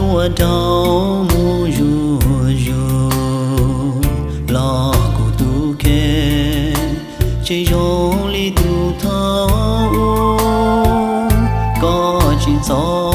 Ua rau mus zuj zus los kuv tus kheej tseem zoo li tus thaum ub. Koj tseem txom